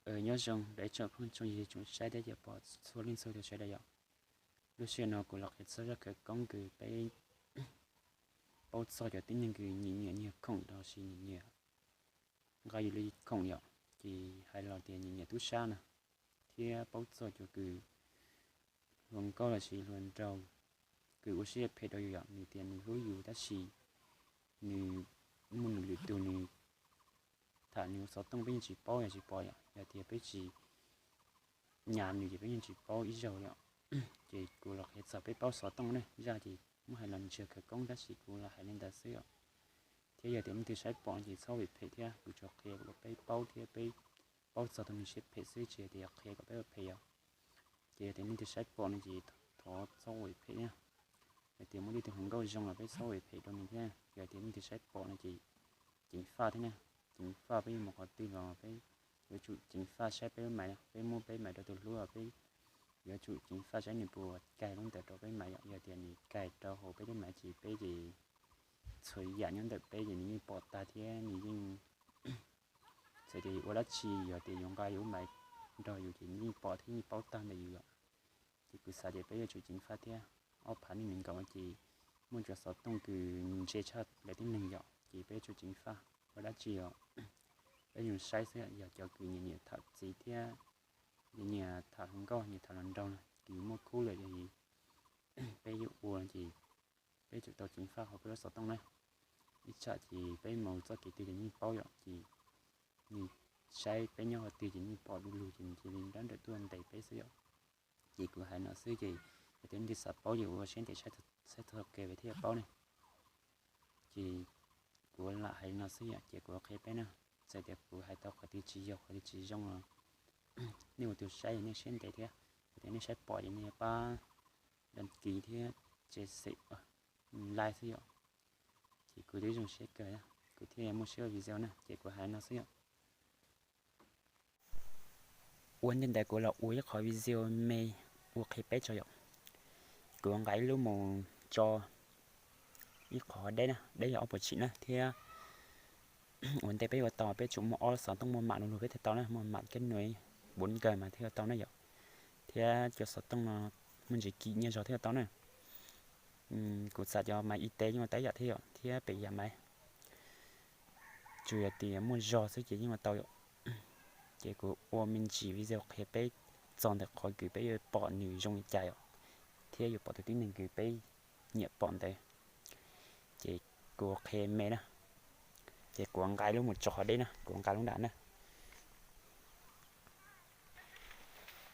Nyob zoo rau ib tsoom phooj tsoom ywg tsoom saib thiab cov pom txhua leej txhua tus sawv daws yom. Lub sij hawm no kuv los qhia txog zaj khawv koob kws peb paub txog cov tib neeg kws nyiam nyiam nyiag khoom los sis nyiam nyiam nqa yus li khoom yom, ces hais los tias nyiam nyiam tub sab na, thiab paub txog cov kws hluas nkauj los sis hluas nraug kws ua siab phem rau yus yom, nws tias nws hlub yus tab sis nws muaj nws lwm tus nws tham nws ua xov tooj peb yeej tsis paub yog tsis pom yom, yog tias peb tsis nyas nws ces peb yeej tsis paub ib zaug yom. Ces kuv los qhia txog peb paub xov tooj ne, zaj ces muab hais los ntsiag khawv koob tab sis kuv los hais li ntawd xwb yom. Thiab yog tias leej twg saib pom no ces txhob ua phem thiab, kuv tsuas qhia kom peb paub thiab peb paub txog tus neeg siab phem xwb, tsis yog tias qhia kom peb ua phem yom. Ces yog tias leej twg saib pom no ces thov txhob ua phem thiab. Yog tias muaj ib tug hluas nkauj zoo los peb txhob ua phem rau nws thiab. Yog tias leej twg saib pom no ces ceev faj thiab na, ceev faj peb yuav mus qhov twg los peb yuav tsum ceev faj saib peb lub maiv, peb muab peb maiv rau tus hlub peb yuav tsum ceev faj saib nws puas kaig lub ntawd rau peb maiv yom. Yog tias nws kaig rau hauv peb lub maiv ces peb ces txhua yam nyob ntawm peb ces nws yeej pom tag thiab nws yeej txawm tias yus ua dab tsi, yog tias yus nqa yus lub maiv nrog yus ces nws yeej pom thiab yeej paub tag ntawm yus yom. Ces kuv xav tias peb yuav tsum ceev faj thiab. Ob phav nees nkaum ces muaj cov xov tooj kws ntse tshaj lawv tib neeg yom, ces peb yuav tsum ceev faj. Ua dab tsi os, peb zoo saib xwb, yog cov kws nyiam nyiam tham txiv thiab nyiam nyiam tham hluas nkauj nyiam tham hluas nraug no, kws muaj khub lawm ces peb yuav ua ces peb tsum tau ceev faj hauv peb lub xov tooj na. Ib tsam ces peb mus txoj kev twg ces yeej paub yom, ces nws saib peb nyob qhov twg ces yeej pom du lug ces nws cia li nrab nrawm tuaj ntes peb xwb yom. Ces kuv hais no xwb ces yog tias leej twg xav paub ces ua siab ntev saib txog ke thiaj paub ne. Ces kuv lam hais li no xwb yom, ces kuv qhia peb na. Txawm tias kuv hais tau qhov twg tsis yog qhov twg tsis zoo los nej ua tus saib nej siab ntev thiab, yog tias nej saib pom ces nej pab đăng ký thiab chia sẻ, like xwb yom. Ces kuv twb zoo siab kawg, kuv thiaj muaj siab ua video na, ces kuv hais li no xwb yom. Ua ntej ntawd kuv los ua ib qhov video me ua qhia peb tso yom. Kuv nqa ib lub mus tso ib qhov deb na, deb yog ob puas tsim na thiab. Ua ntej peb ua tau peb tsum muaj ob xov tooj muaj mam lug lug peb thiaj tau na, muaj mam keb nuav bốn G mas thiaj tau na yom. Thiab cov xov tooj no muaj ntsis kim nyiaj zog thiaj tau na. Kuv xav cov maiv i teb yeej ua tau ib yam thiab yom, thiab pem yam maiv tsuas yog tias muaj zog xwb ces yeej ua tau yom. Ces kuv ua me ntsis video qhia peb txog ntawm qhov kws peb yuav pom nws zoo li cas yom, thiab yuav pom tus tib neeg kws peb nyiam pom ntawd. Ces kuv qhia me na, ces kuv nqa lub mus tso qhov deb na, kuv nqa lub nram na.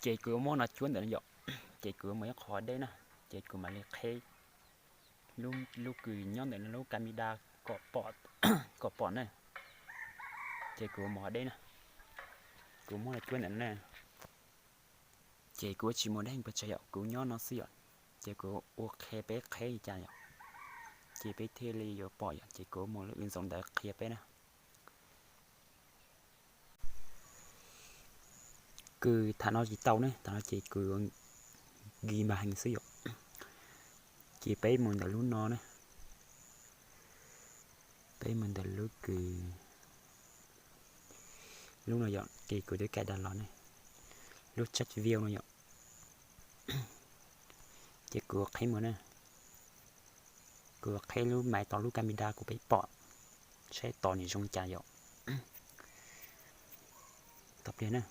Ces kuv muab no cuab ntawm no yom, ces kuv mus ib qhov deb na, ces kuv mam li qheb lub kws nyob ntawm no lub camera kom pom na. Ces kuv mus qhov deb na, kuv muab no cuab ntawm no na. Ces kuv tsis mus deb heev pes tsawg yom, kuv nyob no xwb yom. Ces kuv ua qhia peb qheb li cas yom, ces peb thiaj li yuav pom yom. Ces kuv mus lub ntxoov ntawd qhia peb na. Kws tham no tsis tau ne, tham no ces kws yuav nkis mas heev xwb yom. Ces peb mus ntawm lub no na, peb mus ntawm lub kws, lub no yom, ces kuv twb cài đặt los ne, lub chat view no yom. Ces kuv qheb mus na, kuv qheb lub maiv tos lub camera kuv peb pom, saib tos nws zoo cas yom. Tos pliag na,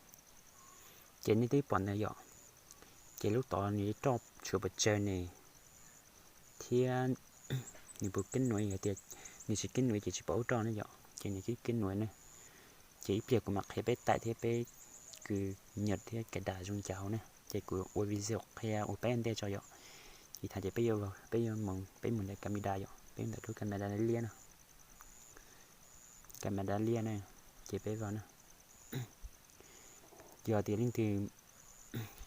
ces nej twb pom ntawd yom, ces lub tod nws roj tshuav pes tsawg ne, thiab nws puas keb nuav, yog tias nws tsis keb nuav ces tsis pom lub roj na yom, ces nws twb keb nuav na. Ces ib pliag kuv mam qhia peb taim thiab peb kws nyam thiab cài đặt zoo cas hauv na, ces kuv ua video qhia ua peb ntej tso yom. Ces tham ces peb yuav, peb yuav mus, peb mus ntawm camera yom, peb ntawm lub camera liab na, camera liab na, ces peb vau na. Yog tias leej twg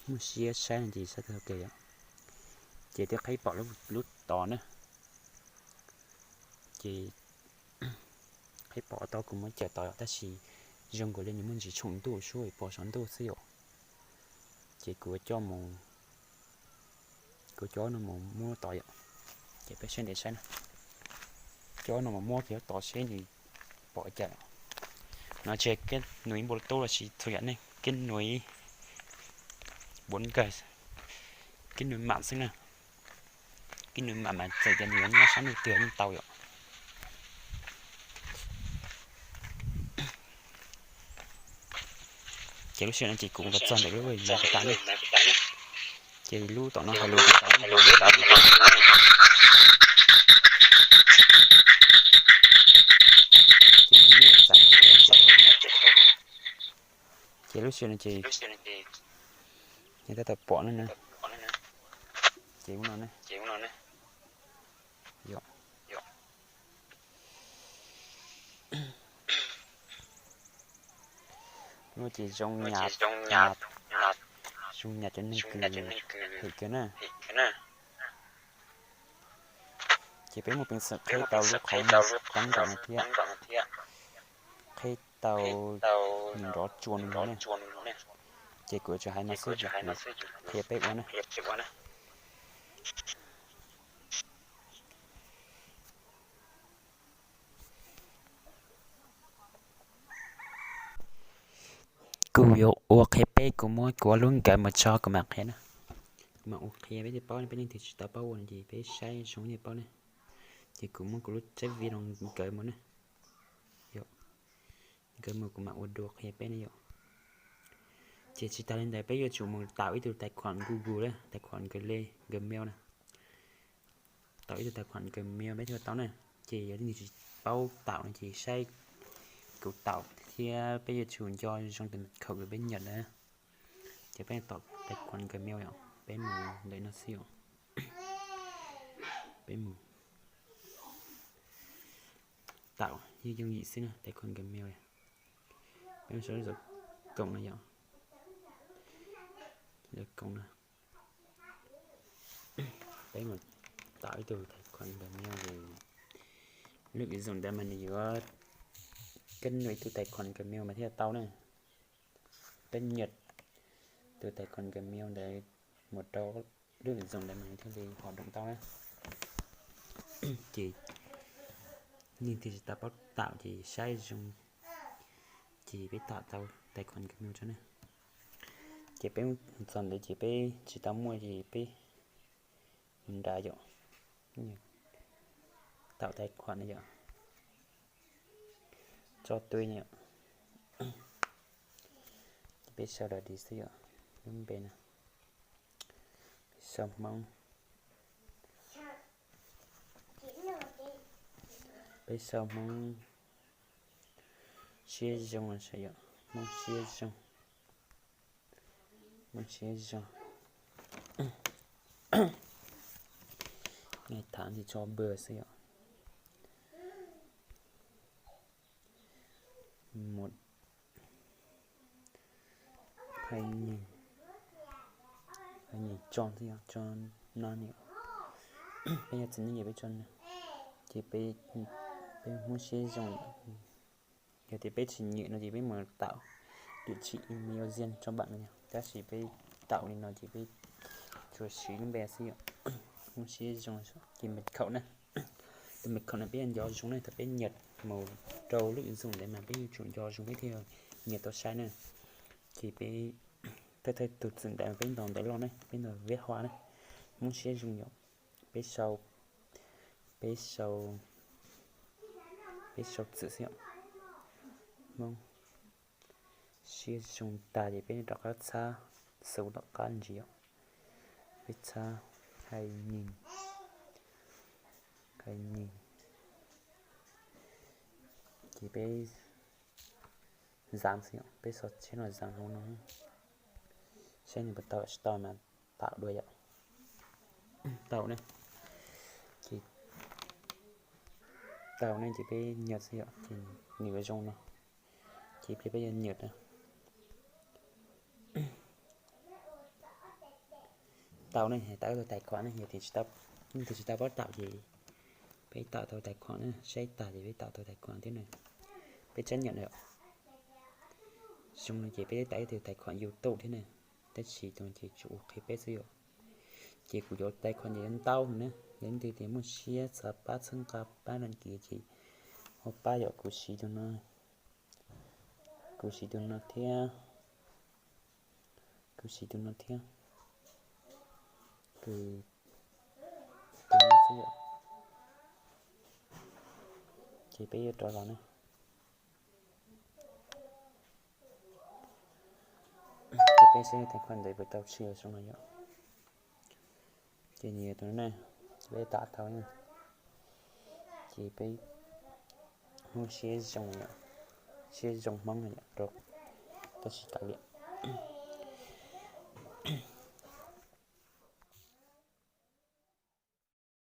muaj siab saib no ces saib tau ke yom. Ces twb qheb pom lub tod na, ces qheb pom tau kuv muab cawm tod yom, tab sis zoo nkaus li nws muaj ntsis tshoom ntuj sub pos saum ntuj xwb yom. Ces kuv coj mus, kuv coj no mus muab tod yom. Ces peb saib ntev saib na, coj no mus muab kiag tod seb nws pom cas. No tseg keb nuav ib npu tub los sis txhua yam neej, kết nối bốn G, kết nối mạng xwb na. Kết nối mạng mas txawm tias nws yuav nyob sab ntuj twg yeej tau yom. Ces lub sij hawm no ces kuv los txog ntawm lub live tas na. Ces lub tom no hais lus ces tau no. Ces lub sij hawm no ces nej tab tom pom no na. Ces ub no ne, yog no ces zoo nyam, zoo nyam cov neeg kws him kawg na. Ces peb muaj peev xwm qhib tau lub qhov teeb nram no thiab, qhib tau nws nrov tsua nws ne. Ces kuv tsuas hais no xwb, qhia peb ua na. Kuv yuav ua qhia peb, kuv muab kuv lub nkawd mus tso kuv mam qhia na. Kuv mam ua qhia peb thiaj paub, peb leej twg tsis tau paub ua no ces peb saib zoo thiaj paub ne. Ces kuv muab kuv lub tsab vi no nkawd mus ne. Yog, nkawd mus kuv mam ua dua qhia peb ne yom. Ces tsis tas li ntawd peb yuav tsum mus tạo ib tug tài khoản Google na, tài khoản Gmail, Gmail na. Tạo ib tug tài khoản Gmail peb thiaj tau na. Ces yog leej twg tsis paub tạo no ces saib kuv tạo thiab peb yuav tsum nco zoo tus mật khẩu uas peb nhập na. Ces peb tạo tài khoản Gmail yom, peb mus ntawm no xwb yom. Peb mus tạo yooj yim xwb na, tài khoản Gmail. Peb mus sau lub zom koom no yom. Zom koom no. Peb mus tạo ib tug tài khoản Gmail ces lub ứng dụng ntawd mas nws yuav kết nối tus tài khoản Gmail mas thiaj tau na. Peb nhập tus tài khoản Gmail ntawd mus rau lub ứng dụng ntawd mas nws thiaj li hoạt động tau na. Ces leej twg tsis tau paub tạo ces saib zoo, ces peb tạo tau tài khoản Gmail tso na. Ces peb txog ntawd ces peb tsis tau muaj ces peb mus nrad yom, tạo tài khoản no yom, tso tw no yom. Ces peb sau da di xwb yom, lub npe no, peb sau Hmoob, peb sau Hmoob Siab Zoo, Hmoob Siab Zoo, Hmoob Siab Zoo. Tham ntsis tso npawg xwb yom. Mus, hais nyim, hais nyim tso xwb yom, tso no ni. Peb yog txiv neej ces peb tso no. Ces peb, peb Hmoob Siab Zoo. Yog tias peb tsis nyiam no ces peb mus tạo địa chỉ email riêng cho bạn no yom. Tab sis peb tạo li no ces peb tsuas siv lub npe xwb yom. Hmoob Siab Zoo ces mật khẩu na. Tus mật khẩu no peb yuav nco zoo na, thaum peb nhập mus rau lub ứng dụng ntawd mas peb yuav tsum nco zoo peb thiaj nhập tau sai na. Ces peb thawj thawj tus txwm ntawd peb ntaus ntawv loj na, peb ntaus viết hoa na, Hmoob Siab Zoo yom. Peb sau, peb sau, peb sau txwm xwb yom. Hmoob Siab Zoo tag ces peb rov qab txhab xu tom qab ntsis yom. Peb txhab hais nyim, hais nyim. Ces peb zam xwb yom, peb sau tsheb no zam hauv no. Saib nws puas tau, tsis tau mas tawm dua yom. Tau ne. Ces tau ne ces peb nyaj xwb yom, ces nws yuav zoo no. Ces peb, peb yuav nyaj na. Tau ne, tau tau tài khoản ne, yog tias tsis tau, leej twg tsis tau paub tạo ces peb tạo tau tài khoản na, saib tag ces peb tạo tau tài khoản thiab na. Peb chấp nhận na. Zoo no ces peb tạo ib tug tài khoản YouTube thiab na. Tab sis tus no ces tsuas ua qhia peb xwb yom. Ces kuv cov tài khoản ces yuav ntau na, yog leej twg tias muaj siab xav pab txhawb nqa pab đăng ký ces ho pab yom, kuv siv tus no, kuv siv tus no thiab. Siv tus no thiab, tus, tus no xwb yom. Ces peb yuav rov los ne. Ces peb saib tes khuaj ntawd puas tau tshwm zoo no yom. Ces nws yog tus no ne, peb tam tau. Ces peb Hmoob siab zoo yom, siab zoo Hmoob no yom, rau, tab sis kav liam.